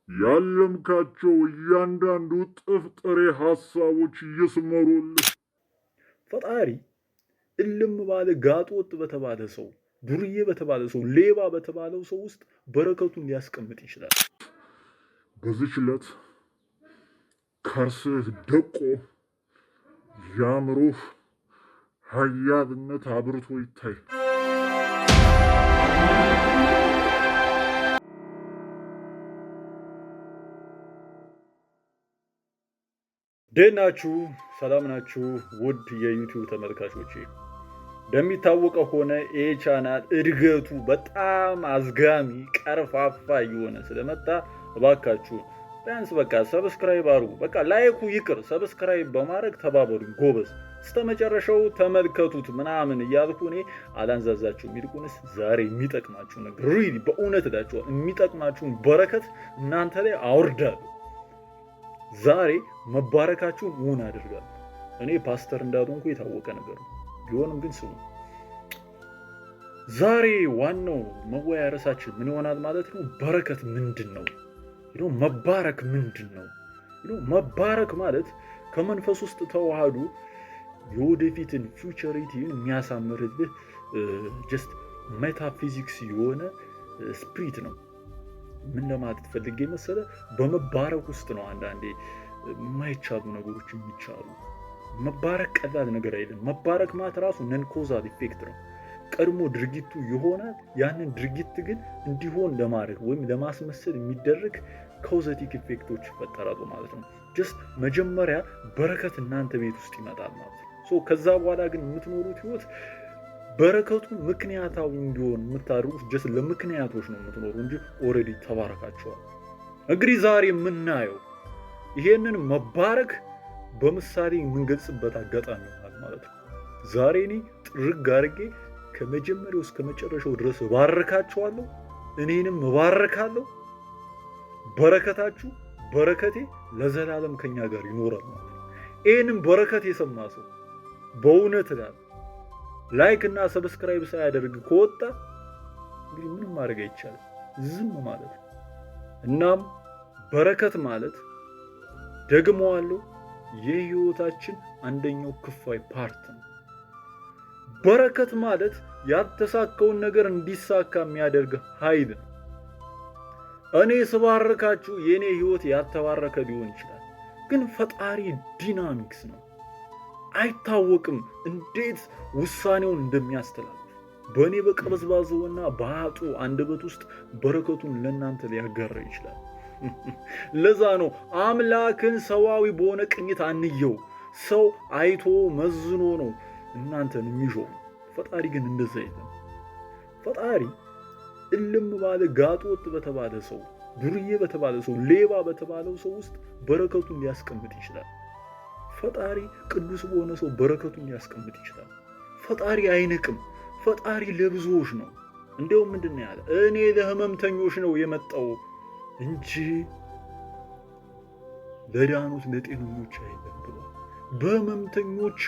ያለምካቸው እያንዳንዱ ጥፍ ጥሬ ሐሳቦች ይስመሩልህ። ፈጣሪ እልም ባለ ጋጥ ወጥ በተባለ ሰው፣ ዱርዬ በተባለ ሰው፣ ሌባ በተባለው ሰው ውስጥ በረከቱን ሊያስቀምጥ ይችላል። በዚች ዕለት ከርስህ ደቆ የአእምሮህ ኃያልነት አብርቶ ይታይ። ደህና ናችሁ? ሰላም ናችሁ? ውድ የዩቲዩብ ተመልካቾቼ፣ እንደሚታወቀው ሆነ ይህ ቻናል እድገቱ በጣም አዝጋሚ ቀርፋፋ እየሆነ ስለመጣ እባካችሁ ቢያንስ በቃ subscribe አድርጉ። በቃ like ኡ ይቅር፣ subscribe በማድረግ ተባበሩኝ ጎበዝ። እስከ መጨረሻው ተመልከቱት ምናምን እያልኩ እኔ አላንዛዛችሁም። ይልቁንስ ዛሬ የሚጠቅማችሁ ነገር really በእውነት እላችኋለሁ የሚጠቅማችሁን በረከት እናንተ ላይ አውርዳለሁ። ዛሬ መባረካችሁን እውን አድርጋለሁ። እኔ ፓስተር እንዳልሆንኩ የታወቀ ነገር ነው። ቢሆንም ግን ስሙ፣ ዛሬ ዋናው መወያያ ርዕሳችን ምን ይሆናል ማለት ነው? በረከት ምንድን ነው? መባረክ ምንድን ነው? መባረክ ማለት ከመንፈስ ውስጥ ተዋህዶ የወደፊትን futurity ን የሚያሳምርልህ just metaphysics የሆነ spirit ነው። ምን ለማለት ፈልጌ መሰለ? በመባረክ ውስጥ ነው አንዳንዴ የማይቻሉ ነገሮች የሚቻሉ። መባረክ ቀላል ነገር አይደለም። መባረክ ማለት ራሱ non causal effect ነው። ቀድሞ ድርጊቱ ይሆናል። ያንን ድርጊት ግን እንዲሆን ለማድረግ ወይም ለማስመሰል የሚደረግ causative effect ኦች ይፈጠራሉ ማለት ነው። Just መጀመሪያ በረከት እናንተ ቤት ውስጥ ይመጣል ማለት ነው። So ከዛ በኋላ ግን የምትኖሩት ህይወት በረከቱ ምክንያታዊ እንዲሆን የምታደርጉት just ለምክንያቶች ነው የምትኖሩ እንጂ already ተባረካችኋል። እንግዲህ ዛሬ የምናየው ይሄንን መባረክ በምሳሌ የምንገልጽበት አጋጣሚ ይሆናል ማለት ነው። ዛሬ እኔ ጥርግ አድርጌ ከመጀመሪያው እስከ መጨረሻው ድረስ እባርካችኋለሁ፣ እኔንም እባርካለሁ። በረከታችሁ በረከቴ ለዘላለም ከኛ ጋር ይኖራል ማለት ነው። ይህንም በረከት የሰማ ሰው በእውነት እላለሁ like እና subscribe ሳያደርግ ከወጣ እንግዲህ ምንም ማድረግ አይቻልም፣ ዝም ማለት ነው። እናም በረከት ማለት ደግመዋለሁ የህይወታችን አንደኛው ክፋይ part ነው። በረከት ማለት ያልተሳካውን ነገር እንዲሳካ የሚያደርግ ኃይል ነው። እኔ ስባርካችሁ የእኔ ህይወት ያልተባረከ ሊሆን ይችላል፣ ግን ፈጣሪ dynamics ነው። አይታወቅም እንዴት ውሳኔውን እንደሚያስተላልፍ። በእኔ በቀበዝባዘውና በአጡ አንደበት ውስጥ በረከቱን ለእናንተ ሊያጋራ ይችላል። ለዛ ነው አምላክን ሰዋዊ በሆነ ቅኝት አንየው። ሰው አይቶ መዝኖ ነው እናንተን የሚሾም። ፈጣሪ ግን እንደዛ የለም። ፈጣሪ እልም ባለ ጋጥ ወጥ በተባለ ሰው፣ ዱርዬ በተባለ ሰው፣ ሌባ በተባለው ሰው ውስጥ በረከቱን ሊያስቀምጥ ይችላል። ፈጣሪ ቅዱስ በሆነ ሰው በረከቱን ሊያስቀምጥ ይችላል። ፈጣሪ አይንቅም። ፈጣሪ ለብዙዎች ነው። እንዲያውም ምንድን ነው ያለ? እኔ ለህመምተኞች ነው የመጣው እንጂ ለዳኑት ለጤነኞች አይደለም ብሏል። በህመምተኞች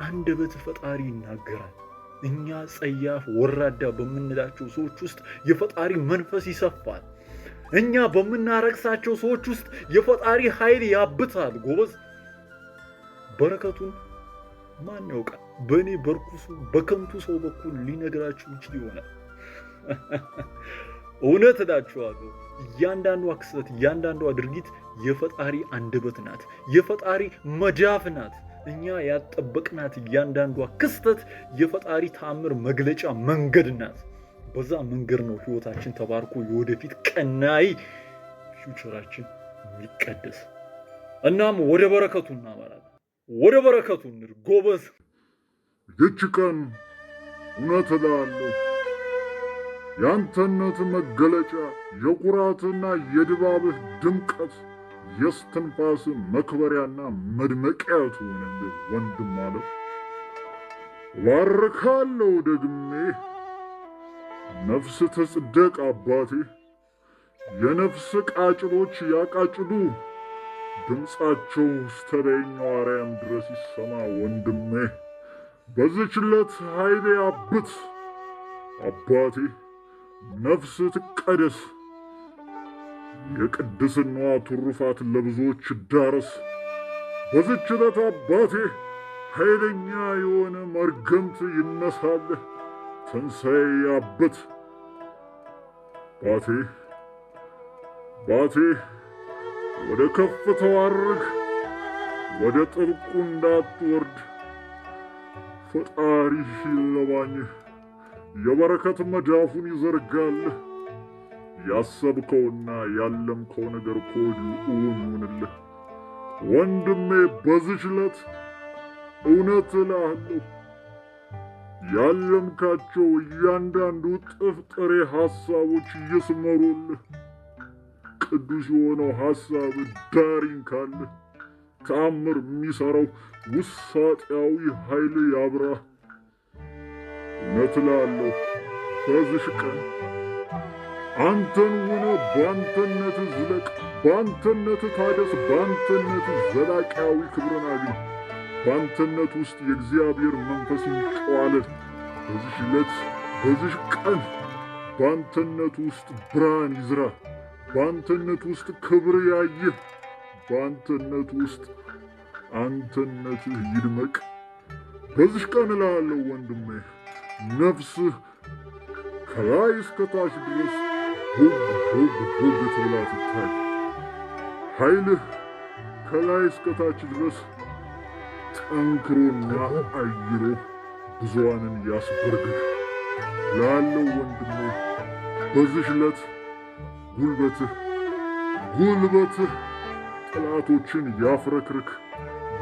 አንደበት ፈጣሪ ይናገራል። እኛ ጸያፍ ወራዳ በምንላቸው ሰዎች ውስጥ የፈጣሪ መንፈስ ይሰፋል። እኛ በምናረክሳቸው ሰዎች ውስጥ የፈጣሪ ኃይል ያብታል። ጎበዝ፣ በረከቱን ማን ያውቃል? በእኔ በርኩሱ በከንቱ ሰው በኩል ሊነግራችሁ ይችል ይሆናል። እውነት እላችኋለሁ እያንዳንዷ ክስተት፣ እያንዳንዷ ድርጊት የፈጣሪ አንደበት ናት፣ የፈጣሪ መዳፍ ናት። እኛ ያልጠበቅናት እያንዳንዷ ክስተት የፈጣሪ ተአምር መግለጫ መንገድ ናት። በዛ መንገድ ነው ህይወታችን ተባርኮ የወደፊት ቀናይ future ኣችን የሚቀደስ። እናም ወደ በረከቱ እናመራለን። ወደ በረከቱ እንሂድ ጎበዝ። ይህች ቀን እውነት እላለሁ የአንተነት መገለጫ የኩራትና የድባብህ ድምቀት የስትንፋስ መክበሪያና መድመቂያ ትሆንልህ ወንድም አለ። እባርካለሁ ደግሜ ነፍስ ትጽደቅ አባቴ፣ የነፍስ ቃጭሎች ያቃጭሉ፣ ድምፃቸው እስከ ላይኛው አርያም ድረስ ይሰማ ወንድሜ። በዚች ዕለት ኃይሌ አብት አባቴ፣ ነፍስ ትቀደስ። የቅድስናዋ ትሩፋት ለብዙዎች ይዳረስ። በዚች ዕለት አባቴ ኃይለኛ የሆነ መርገምት ይነሳልህ፣ ትንሣኤ ያብት። ባቴ ባቴ ወደ ከፍታው አርግ፣ ወደ ጥልቁ እንዳትወርድ። ፈጣሪ ይለባኝህ፣ የበረከት መዳፉን ይዘርጋልህ። ያሰብከውና ያለምከው ነገር ከወዲሁ እውን ይሁንልህ። ወንድሜ በዚች ዕለት እውነት እልሃለሁ ያለምካቸው እያንዳንዱ ጥፍጥሬ ሐሳቦች እየስመሩልህ። ቅዱስ የሆነው ሐሳብ ዳር ይንካልህ። ተአምር የሚሠራው ውሳጤያዊ ኃይል ያብራ። እውነት እልሃለሁ በዚሽ ቀን አንተን ሆነ በአንተነት ዝለቅ፣ በአንተነት ታደስ፣ በአንተነት ዘላቂያዊ ክብርን አግኝ። በአንተነት ውስጥ የእግዚአብሔር መንፈስ ይንጨዋለል። በዚሽ ዕለት በዚሽ ቀን በአንተነት ውስጥ ብርሃን ይዝራ። በአንተነት ውስጥ ክብር ያይህ። በአንተነት ውስጥ አንተነትህ ይድመቅ። በዚሽ ቀን እልሃለሁ ወንድሜ ነፍስህ ከላይ እስከ ታች ድረስ ቦግ ቦግ ቦግ ትብላ ትታይ። ኃይልህ ከላይ እስከ ታች ድረስ ጠንክሮና አይሮ ብዙዋንን ያስበርግግ። ላለው ወንድሜ በዚሽ ዕለት ጉልበትህ ጉልበትህ ጠላቶችን ያፍረክርክ፣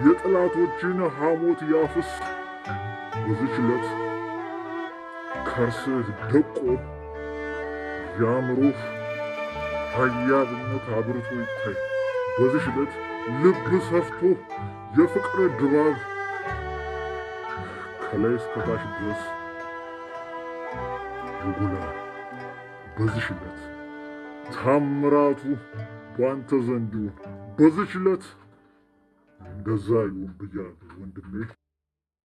የጠላቶችን ሐሞት ያፍስ። በዚች ዕለት ከርስህ ደቆ የአእምሮህ ኃያልነት አብርቶ ይታይ። በዚች ዕለት ልብ ሰፍቶ የፍቅር ድባብ ከላይ እስከታች ድረስ ይጉላ። በዚች ዕለት ታምራቱ በአንተ ዘንድ ይሁን። በዚች ዕለት እንደዛ ይሁን ብያለሁ ወንድሜ።